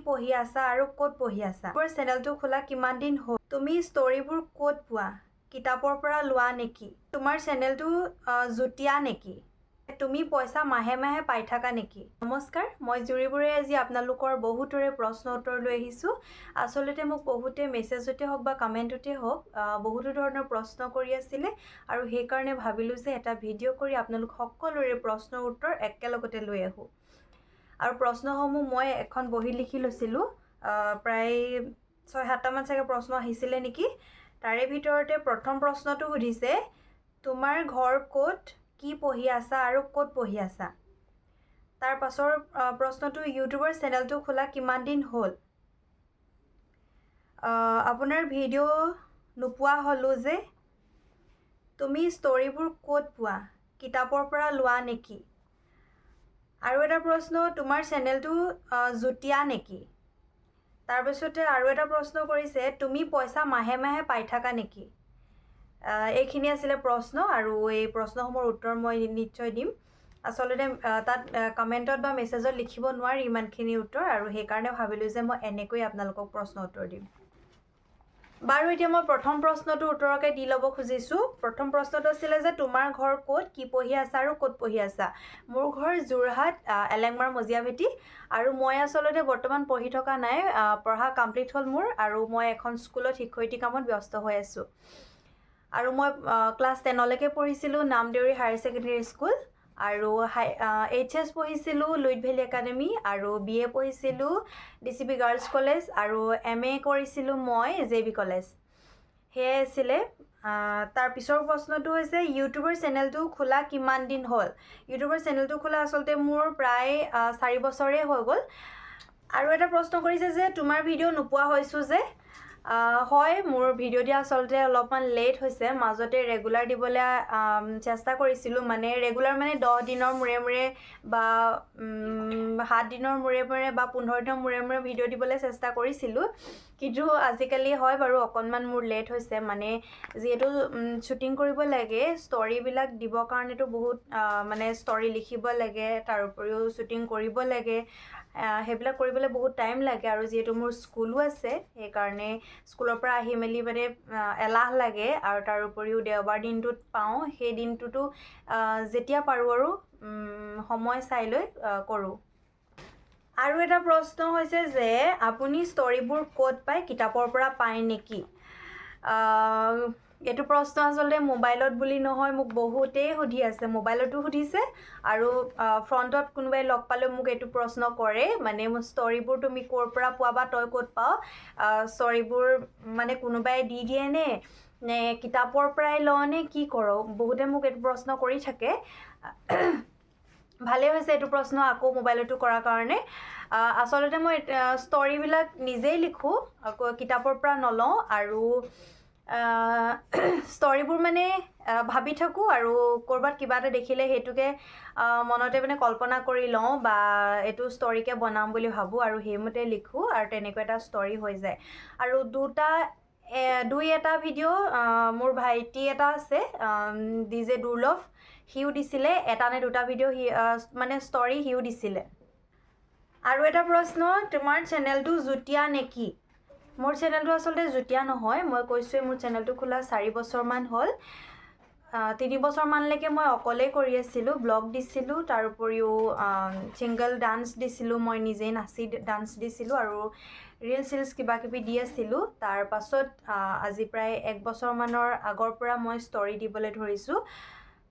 পঢ়ি আছা আৰু ক'ত পঢ়ি আছা? তোমাৰ চেনেলটো খোলা কিমান দিন হ'ল? তুমি ষ্টৰিবোৰ ক'ত পোৱা? কিতাপৰ পৰা লোৱা নেকি? তোমাৰ চেনেলটো যুটীয়া নেকি? তুমি পইচা মাহে মাহে পাই থাকা নেকি? নমস্কাৰ, মই জুৰি বৰাই আজি আপোনালোকৰ বহুতৰে প্ৰশ্ন উত্তৰ লৈ আহিছোঁ। আচলতে মোক বহুতে মেছেজতে হওক বা কমেণ্টতে হওক বহুতো ধৰণৰ প্ৰশ্ন কৰি আছিলে আৰু সেইকাৰণে ভাবিলোঁ যে এটা ভিডিঅ' কৰি আপোনালোক সকলোৰে প্ৰশ্নৰ উত্তৰ একেলগতে লৈ আহোঁ। আৰু প্ৰশ্নসমূহ মই এখন বহীত লিখি লৈছিলোঁ। প্ৰায় 6-7টামান চাগে প্ৰশ্ন আহিছিলে নেকি। তাৰে ভিতৰতে প্ৰথম প্ৰশ্নটো সুধিছে, তোমাৰ ঘৰ ক'ত, কি পঢ়ি আছা আৰু ক'ত পঢ়ি আছা? তাৰ পাছৰ প্ৰশ্নটো, ইউটিউবৰ চেনেলটো খোলা কিমান দিন হ'ল? আপোনাৰ ভিডিঅ' নোপোৱা হ'লোঁ যে। তুমি ষ্টৰিবোৰ ক'ত পোৱা? কিতাপৰ পৰা লোৱা নেকি? আৰু এটা প্ৰশ্ন, তোমাৰ চেনেলটো যুটীয়া নেকি? তাৰপিছতে আৰু এটা প্ৰশ্ন কৰিছে, তুমি পইচা মাহে মাহে পাই থাকা নেকি? এইখিনি আছিলে প্ৰশ্ন আৰু এই প্ৰশ্নসমূহৰ উত্তৰ মই নিশ্চয় দিম। আচলতে তাত কমেণ্টত বা মেছেজত লিখিব নোৱাৰি ইমানখিনি উত্তৰ আৰু সেইকাৰণে ভাবিলোঁ যে মই এনেকৈ আপোনালোকক প্ৰশ্ন উত্তৰ দিম। বাৰু, এতিয়া মই প্ৰথম প্ৰশ্নটোৰ উত্তৰকে দি ল'ব খুজিছোঁ। প্ৰথম প্ৰশ্নটো আছিলে যে তোমাৰ ঘৰ ক'ত, কি পঢ়ি আছা আৰু ক'ত পঢ়ি আছা? মোৰ ঘৰ যোৰহাট, এলেংমাৰ মজিয়াভেটি আৰু মই আচলতে বৰ্তমান পঢ়ি থকা নাই। পঢ়া কমপ্লিট হ'ল মোৰ আৰু মই এখন স্কুলত শিক্ষয়িত্ৰী কামত ব্যস্ত হৈ আছোঁ। আৰু মই ক্লাছ 10লৈকে পঢ়িছিলোঁ নামদেউৰী হায়াৰ ছেকেণ্ডেৰী স্কুল আৰু এইচ এছ পঢ়িছিলোঁ লুইত ভেলী একাডেমি আৰু বি এ পঢ়িছিলোঁ D C B girls college আৰু এম এ কৰিছিলোঁ মই জে বি কলেজ। সেয়াই আছিলে। তাৰ পিছৰ প্ৰশ্নটো হৈছে, ইউটিউবৰ চেনেলটো খোলা কিমান দিন হ'ল? ইউটিউবৰ চেনেলটো খোলা আচলতে মোৰ প্ৰায় 4 বছৰেই হৈ গ'ল। আৰু এটা প্ৰশ্ন কৰিছে যে তোমাৰ ভিডিঅ' নোপোৱা হৈছোঁ যে। হয়, মোৰ ভিডিঅ' দিয়া আচলতে অলপমান লেট হৈছে। মাজতে ৰেগুলাৰ দিবলৈ চেষ্টা কৰিছিলোঁ, মানে ৰেগুলাৰ মানে 10 দিনৰ মূৰে মূৰে বা 7 দিনৰ মূৰে মূৰে বা 15 দিনৰ মূৰে মূৰে ভিডিঅ' দিবলৈ চেষ্টা কৰিছিলোঁ। কিন্তু আজিকালি হয় বাৰু, অকণমান মোৰ লেট হৈছে। মানে যিহেতু শ্বুটিং কৰিব লাগে, ষ্টৰিবিলাক দিবৰ কাৰণেতো বহুত মানে ষ্টৰি লিখিব লাগে, তাৰ উপৰিও শ্বুটিং কৰিব লাগে, সেইবিলাক কৰিবলৈ বহুত টাইম লাগে। আৰু যিহেতু মোৰ স্কুলো আছে, সেইকাৰণে স্কুলৰ পৰা আহি মেলি মানে এলাহ লাগে। আৰু তাৰ উপৰিও দেওবাৰ দিনটোত পাওঁ, সেই দিনটোতো যেতিয়া পাৰোঁ আৰু সময় চাই লৈ কৰোঁ। আৰু এটা প্ৰশ্ন হৈছে যে আপুনি ষ্টৰিবোৰ ক'ত পায়, কিতাপৰ পৰা পায় নেকি? এইটো প্ৰশ্ন আচলতে মোবাইলত বুলি নহয়, মোক বহুতেই সুধি আছে। মোবাইলতো সুধিছে আৰু ফ্ৰণ্টত কোনোবাই লগ পালেও মোক এইটো প্ৰশ্ন কৰে, মানে মোৰ ষ্টৰিবোৰ তুমি ক'ৰ পৰা পোৱা বা তই ক'ত পাৱ, ষ্টৰিবোৰ মানে কোনোবাই দি দিয়ে নে, নে কিতাপৰ পৰাই লওঁ নে কি কৰ? বহুতে মোক এইটো প্ৰশ্ন কৰি থাকে। ভালেই হৈছে এইটো প্ৰশ্ন আকৌ মোবাইলতো কৰাৰ কাৰণে। আচলতে মই ষ্টৰিবিলাক নিজেই লিখোঁ, আকৌ কিতাপৰ পৰা নলওঁ। আৰু ষ্টৰিবোৰ মানে ভাবি থাকোঁ আৰু ক'ৰবাত কিবা এটা দেখিলে সেইটোকে মনতে মানে কল্পনা কৰি লওঁ বা এইটো ষ্টৰিকে বনাম বুলি ভাবোঁ আৰু সেইমতে লিখোঁ আৰু তেনেকৈ এটা ষ্টৰি হৈ যায়। আৰু দুই এটা ভিডিঅ' মোৰ ভাইটি এটা আছে ডি জে দুৰ্লভ, সিও দিছিলে এটা নে দুটা ভিডিঅ', সি মানে ষ্টৰি সিও দিছিলে। আৰু এটা প্ৰশ্ন, তোমাৰ চেনেলটো যুটীয়া নেকি? মোৰ চেনেলটো আচলতে যুটীয়া নহয়। মই কৈছোঁৱেই, মোৰ চেনেলটো খোলা 4 বছৰমান হ'ল। 3 বছৰমানলৈকে মই অকলেই কৰি আছিলোঁ। ব্লগ দিছিলোঁ, তাৰ উপৰিও ছিংগল ডান্স দিছিলোঁ, মই নিজেই নাচি ডান্স দিছিলোঁ আৰু ৰিলচ চিলছ কিবা কিবি দি আছিলোঁ। তাৰ পাছত আজি প্ৰায় এক বছৰমানৰ আগৰ পৰা মই ষ্টৰি দিবলৈ ধৰিছোঁ।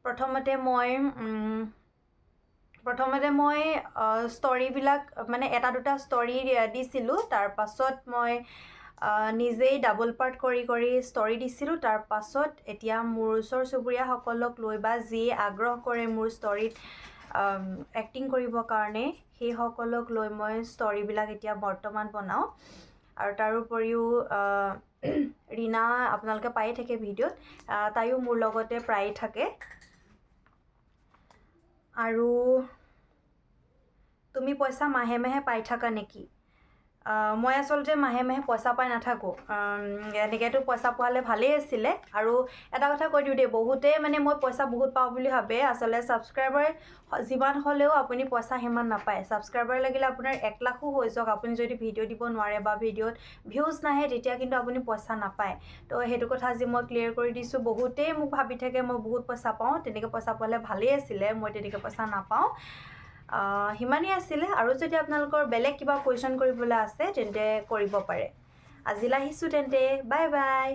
প্ৰথমতে মই ষ্টৰিবিলাক মানে এটা দুটা ষ্টৰি দিছিলোঁ। তাৰ পাছত মই নিজেই ডাবল পাৰ্ট কৰি কৰি ষ্টৰি দিছিলোঁ। তাৰ পাছত এতিয়া মোৰ ওচৰ চুবুৰীয়াসকলক লৈ বা যিয়ে আগ্ৰহ কৰে মোৰ ষ্টৰিত এক্টিং কৰিবৰ কাৰণে, সেইসকলক লৈ মই ষ্টৰিবিলাক এতিয়া বৰ্তমান বনাওঁ। আৰু তাৰোপৰিও ৰীণা আপোনালোকে পায়ে থাকে ভিডিঅ'ত, তাইও মোৰ লগতে প্ৰায়ে থাকে। আৰু তুমি পইচা মাহে মাহে পাই থাকা নেকি? মই আচলতে মাহে মাহে পইচা পাই নাথাকোঁ। এনেকৈতো পইচা পোৱালে ভালেই আছিলে। আৰু এটা কথা কৈ দিওঁ দেই, বহুতে মানে মই পইচা বহুত পাওঁ বুলি ভাবে। আচলতে ছাবস্ক্ৰাইবাৰ যিমান হ'লেও আপুনি পইচা সিমান নাপায়। ছাবস্ক্ৰাইবাৰ লাগিলে আপোনাৰ 1 লাখো হৈ যাওক, আপুনি যদি ভিডিঅ' দিব নোৱাৰে বা ভিডিঅ'ত ভিউজ নাহে, তেতিয়া কিন্তু আপুনি পইচা নাপায়। তো সেইটো কথা আজি মই ক্লিয়াৰ কৰি দিছোঁ। বহুতেই মোক ভাবি থাকে মই বহুত পইচা পাওঁ। তেনেকৈ পইচা পালে ভালেই আছিলে, মই তেনেকৈ পইচা নাপাওঁ। সিমানেই আছিলে। আৰু যদি আপোনালোকৰ বেলেগ কিবা কুৱেশ্যন কৰিবলৈ আছে, তেন্তে কৰিব পাৰে। আজিলৈ আহিছোঁ তেন্তে, বাই বাই।